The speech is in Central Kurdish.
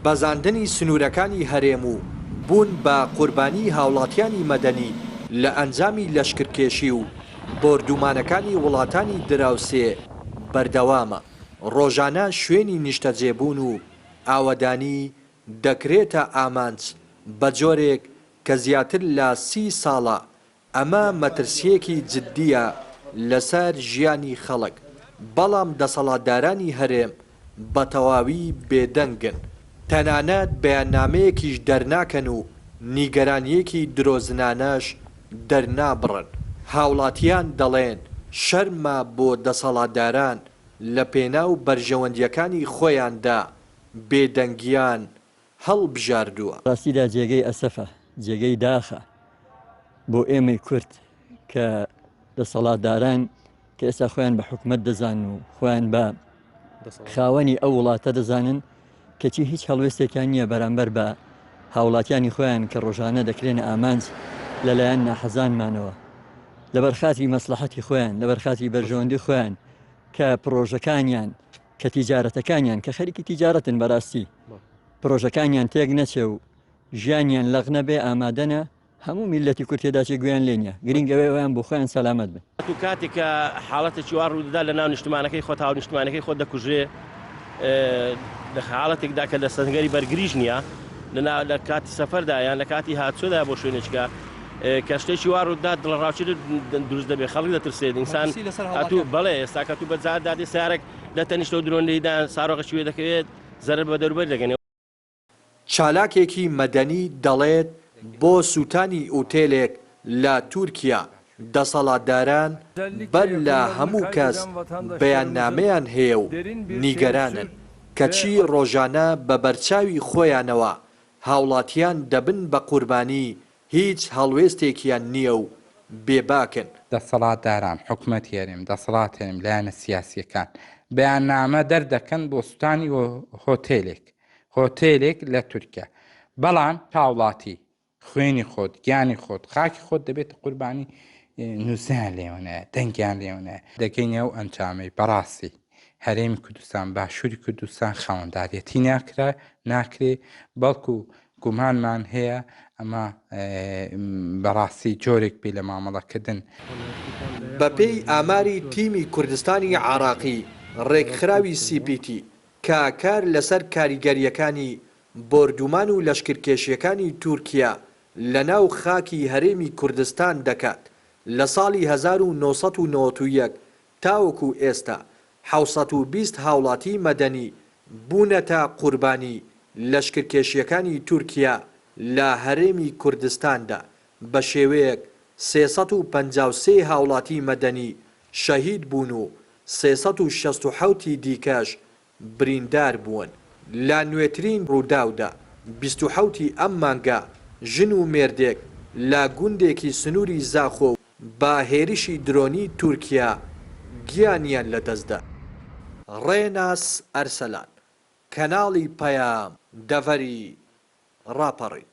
بەزاندنی سنوورەکانی هەرێم و بوون بە قوربانی هاوڵاتیانی مەدەنی لە ئەنجامی لەشکرکێشی و بۆردومانەکانی وڵاتانی دراوسێ بەردەوامە، ڕۆژانە شوێنی نیشتەجێبوون و ئاوەدانی دەکرێتە ئامانج بەجۆرێک کە زیاتر لە سی ساڵە ئەمە مەترسییەکی جددییە لەسەر ژیانی خەڵک، بەڵام دەسەڵاتدارانی هەرێم بە تەواوی بێدەنگن، تەنانەت بەیاننامەیەکیش دەرناکەن و نیگەرانییەکی درۆزنانەش دەرنابڕن. هاوڵاتیان دەڵێن شەرمە بۆ دەسەڵاتداران لە پێناو بەرژەوەندییەکانی خۆیاندا بێدەنگیان هەڵبژاردووە. ڕاستیدا جێگەی ئەسەفە، جێگەی داخە بۆ ئێمەی کورد کە دەسەڵاتداران کە ئێستا خۆیان بە حکومەت دەزانن و خۆیان بە خاوەنی ئەو وڵاتە دەزانن کەچی هیچ هەڵوێستێکیان نییە بەرامبەر بە هاوڵاتیانی خۆیان کە ڕۆژانە دەکرێنە ئامانج لەلایەن ناحەزانمانەوە لەبەر خاتری مەسلحەتی خۆیان لەبەر خاتری بەرژەوەندی خۆیان کە پرۆژەکانیان کە تیجارەتەکانیان کە خەریکی تیجارەتن بەراستی پرۆژەکانیان تێک نەچێ و ژیانیان لەق نەبێ ئامادەنە هەموو میللەتی کورد تێدا چێ گوێیان لێ نیە گرینگ ئەوەیە ئەویان بۆ خۆیان سەلامەت بن. تو کاتێک کە حاڵەتێکی وا ڕوودەدا لە ناو نیشتمانەکەی خۆت هاونیشتمانەکەی خۆت دەکوژرێ لە حاڵەتێکدا کە لە سەنگەری بەرگریش نییە لە کاتی سەفەردا یان لە کاتی هاتچۆدا بۆ شوێنێکە کە شتێکی وا ڕوودات دڵەڕاوکێ دروست دەبێت خەڵک دەترسێت ئینسان هاتوو بەڵێ ئێستا کە تو بە جاردا دێ سارێک لە تەنیشتەوە درۆن لێیدا سارۆغەکی وێ دەکەوێت زەرەر بە دەوروبەر دەگەنێ. چالاکێکی مەدەنی دەڵێت بۆ سووتانی ئوتێلێک لە تورکیا دەسەڵاتداران بەر لە هەموو کەس بەیاننامەیان هەیە و نیگەرانن، کەچی ڕۆژانە بە بەرچاوی خۆیانەوە هاوڵاتیان دەبن بە قوربانی هیچ هەڵوێستێکیان نییە و بێباکن. دەسەڵاتداران، حکومەتی هەرێم، دەسەڵاتی هەرێم، لایەنە سیاسییەکان بەیاننامە دەردەکەن بۆ سوتانی هۆتێلێک، هۆتێلێک لە تورکیا، بەڵام هاوڵاتی خوێنی خۆت، گیانی خۆت، خاکی خۆت دەبێتە قوربانی، نووزەیان لێوە نایە، دەنگیان لێوە نایە. دەگەینە ئەو ئەنجامەی بەڕاستی هەرێمی کوردستان، باشووری کوردستان خاوەنداریەتی ناکرا، ناکرێ، بەڵکو گومانمان هەیە ئەمە بەڕاستی جۆرێک بێ لە مامەڵەکردن. بەپێی ئاماری تیمی کوردستانی عێراقی ڕێکخراوی سی پی تی کە کار لەسەر کاریگەرییەکانی بۆردومان و لەشکرکێشییەکانی تورکیا لەناو خاکی هەرێمی کوردستان دەکات، لە ساڵی 1991 تاوەکو ئێستا 720 هاوڵاتی مەدەنی بوونەتە قوربانی لەشکرکێشییەکانی تورکیا لە هەرێمی کوردستاندا، بە شێوەیەک 353 هاوڵاتی مەدەنی شەهید بوون و 367 ی دیکەش بریندار بوون. لە نوێترین رووداودا، 27 ی ئەم مانگە ژن و مێردێک لە گوندێکی سنووری زاخۆ بە هێرشی درۆنی تورکیا گیانیان لەدەستدا. ڕێناس ئەرسەلان، کەناڵی پەیام، دەڤەری ڕاپەڕین.